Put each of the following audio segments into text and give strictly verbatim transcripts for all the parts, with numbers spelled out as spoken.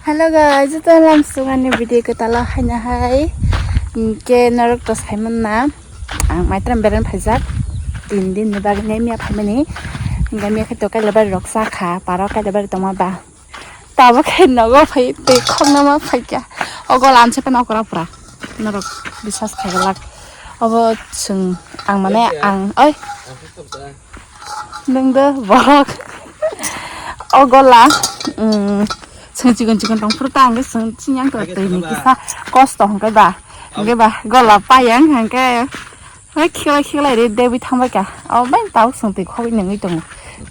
Hello guys, joto lamsukani video kwtalo haina hai. Hinkhe norok to saimanya, ang maitram beran phaijak. Tin din ni bagwi nai miya phaimani. Hinkhe miya khe to kaila bari rok cha kha, paro kaila bari tongma ba. Tabuk khe nogo phai tei khokna ma phaikha. Ogo lanse pan okra pura. Norok biswas khaiglak. Obo chwng ang mane ang oi. Nwng do borok. O gola, mm, chwng chikon chikon tong phuru ta hwnkhe chwng chini ang twi ni kisa kosto hwnkhe ba. Hwnkhe ba gola payang hwnkhe. Hwnkhe khiklai khiklai ri debwi thangbai kha. O bai tabuk chwng twi khogwi nungwi tongo.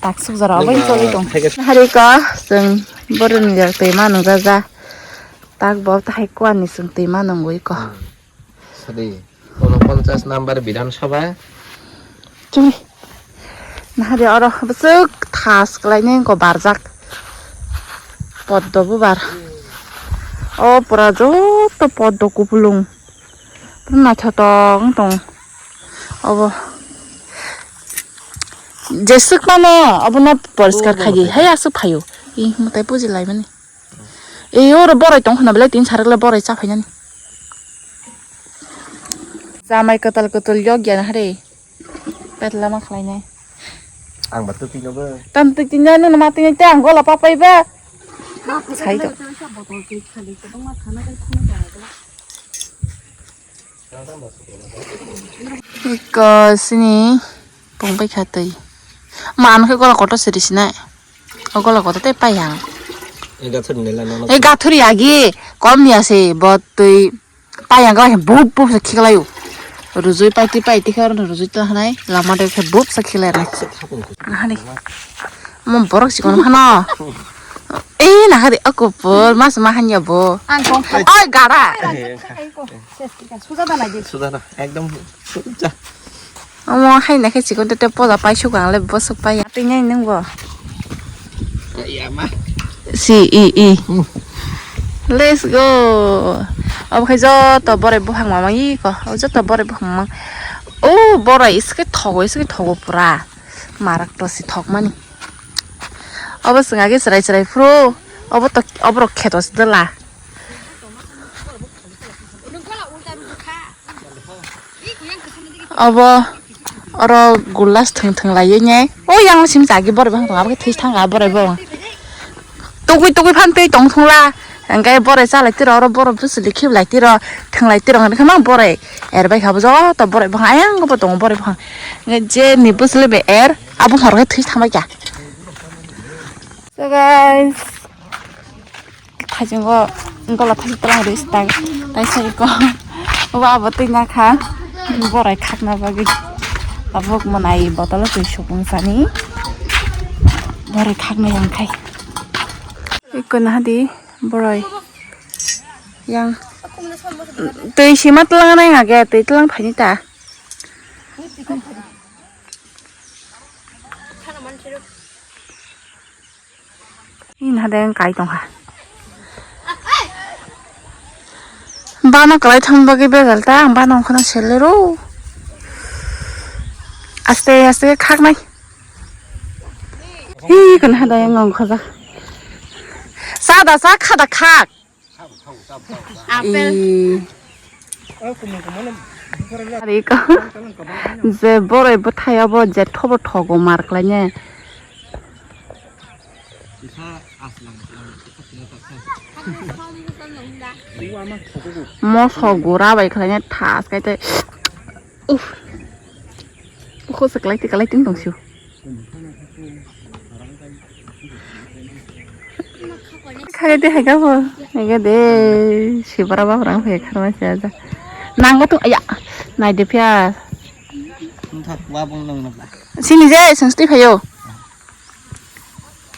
Tak suk jora o bai choli tong. Hari ko chwng boroni jora twi ma nungjaja. Tak bo tahai kuani chwng twi ma nungwi ko. Sadi, unoponchas number Bidhan Sabha. Chuli. Nahari oro bwswk thas kwlainai wngkha barjak. Poddo bubar. O pura joto poddo kupulung. Pura naithotok wng tong. Obo. Jeswk mano, obono poriskar khaidi. Hai aswk phaio. Ih, mwtai puji laimani. Ei, oro borai tong khna belai tin sarik le borai cha phainani. Jamai kwtal kwtal yok ya hare. Petla ma khlainai. Ang ba twtwi no bo. Tam twtwi no no ma twtwi te ang gola papai ba. Sai do. Iko sini pung bai kha twi. Ma ano khe gola kotor siri sinai. O gola kotor tei payang. E gathuri nela nono. E gathuri agi kom ya se bo twi payang ga bup bup se khiklayo. Rujui paiti paiti khe oro rujui ta hanai lama de khe bup se khilai nai. Nahani. Mo borok sikon hano. E nahari akupur mas ma hanya bo. Ang kong khai. Oi gara. Suja da nai di. Suja da ekdom suja. Omo hai na khe chikon tete poja pai sugo ang le bosok pai ya. Twi nai nung bo. Ya ma. Si i i. Hmm. Let's go. Obo khai joto borai buphang ma mangi ko. O joto borai buphang ma. O borai iske thogo iske thogo pura. Marak to si thok mani. Obo swng age chwrai chwrai phuru. Obo to oborok kheto si dwla. Obo oro gulas thwng thwng laiwi nai. O yang simi chagi borai bang tongo, aboni thwi thang a borai bo. Tugui tugui phan twi tong thung la. Hingke borai chalai tiro, oro borok bwswli khiblai tiro, thwnglai tiro, hingke ma borai er bai kha bo joto borai bwkhang ayang bo tongo borai bwkhang. Hingke je ni bwswli bai er, abo hor khe thwi thang bai kha. So guys, thaichungo gola thaichung twlang rwi stai, tai sai ko. Obo abo twi na kha, borai khakna bagwi. Tabuk mwnai botolo twi supung sani. Borai khakna yang khai. Iko na di borai. Yang twi sima twlang nai nga ge, twi twlang phaini ta. Ini hade yang kai tong ha. Bana kalai thang bagwi begal ta, ang bana ongkhana selero. Aste aste khaknai. Hi, kan hada yang ongkha ja. Sada sa khada khak. Apple. Ih. Ari ko. Je borai bwthai obo je thobo thogo mar khlainai. Moso gura bai khlainai thas kai tei. Uff. Kho se kalai te kalai tin tong siu. Khai de hai ka bo. Hai ka de. Sibara ba rang hai kharma se aja. Nang ko tu aya. Nai de pya. Thak wa bong nang na. Sini je sing sti phayo.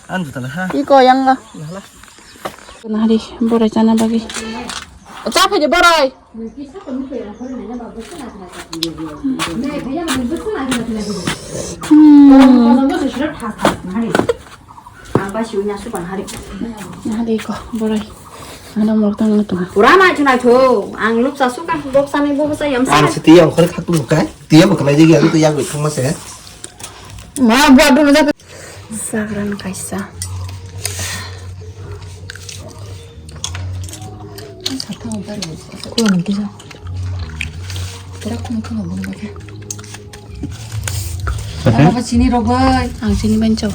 An juta la ha. Iko yang lo. Hala. Nahari borai chana bagwi. Cha phai de borai. Hmm. Nahari ko borai. Ano mok tang na tunga. Pura nai thunai thu. Ang luk cha suka bok sani bo sa yam sa. Ang siti yang khore khak tu kai. Tiya bo khlai jegi ang tu yang thung ma se. Ma bo adu na. Sagran kaisa. Sathang udar. Kulang kisa. Tera khum khum bung bata. Apa sini robai? Ang sini menco.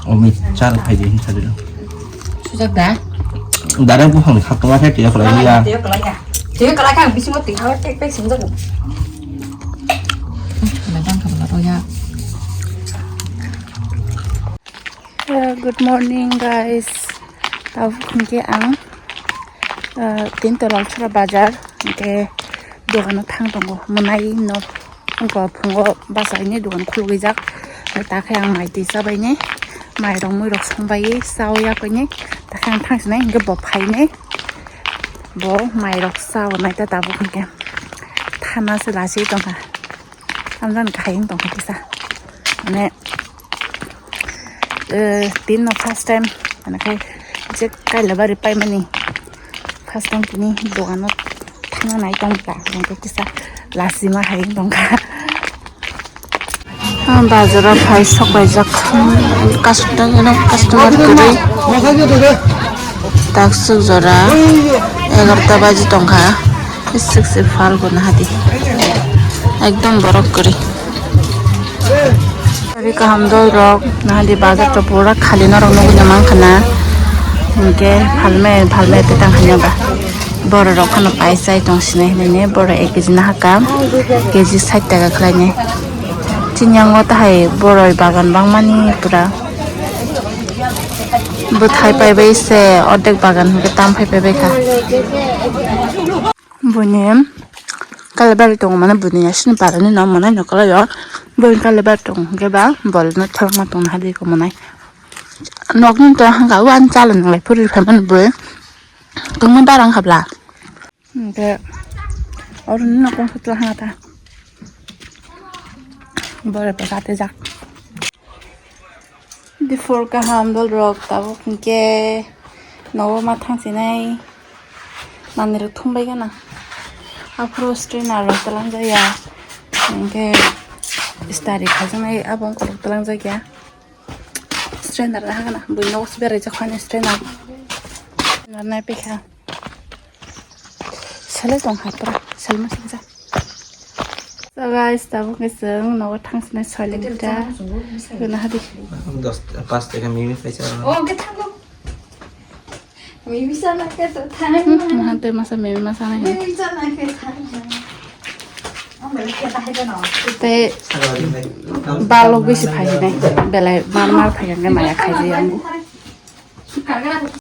Omi, char khai di, char di. Sujak da? Darang buphang ni khatungma khe tiya khlai ya. Tiya khlai ya. Tiya khlai kha, bisingo tiya khlai pek pek singjak. Khlai bang kha bala ya. Uh, good morning, guys. Tabuk hwnkhe ang, uh, Tintola Alsora bazar, hwnkhe dogano thang tongo, mwnai no. Wngkha phungo bachaini dogan khulugwijak. Takhe ang mai twi chabaini, mairok muirok songbai chawi yakoini. Takhe ang thangsinai hwnkhe bo phainai. Bo mairok chawi naita tabuk hwnkhe. Thana se lasi tongkha. Amjani kahai wng tongkha kisa. Mane, eh, tin no first time. Mane khai je kaila bari paimani. First time tini dogano thangna nai tong ta, hwnkhe kisa lasi ma hai tong kha. Ah, bazaro phai sok baijak, customer, customer kwrwi. Taksuk jora egarota baji tong kha, sik se phalgo nahadi, ekdom borok kwrwi. Ari kaham dol rok, nahadi bazar to pura khali norok nugwi mankha na. Hwnkhe phalme, phalme tei tang hanya ba. Borok rok khano pai chai tong sinai hinwi ne, borok ek kg nahaka, kg sait taka khlainai. Chini yango tahai boroi bagan bangmani pura. Bwthai paibai se, ordek bagan hwnkhe tam phai paibai kha. Buini kalibari tongo, mane buini yasini parani no mwnai no kalaio. Buini kalibari tongo hwnkhe ba bolno thelma tongna hadi ko mwnai. Nokni to hwnkha o ani chala nanglai phuri phaimani bui. Tongma darang habla. Hwnkhe oroni nokong khe to hwnkha ta. Bore pa kate jak. Diphor kaham dol rok tabuk hwnkhe nogo ma thangsinai manwi rok thumbai gana. Aphuru strainer rok twlang jaya. Hwnkhe istari khaijaknai abo wngkha rok twlang jakya. Strainer rok hagana bui nogo se berai jak phani strainer. Nai pikha. Sele tong ha pura, selma selja. So guys, tabuk khe chwng nogo thangsinai soiling ta. Gana hadi. Dos, pas taka mimi paisa. Oh, ke thango. Mimi sana ke to thang. Mahan te masa mimi masa nai. Mimi sana ke thang. Te balok bisi phai nai. Belai mar mar phai nai maya khai di ang.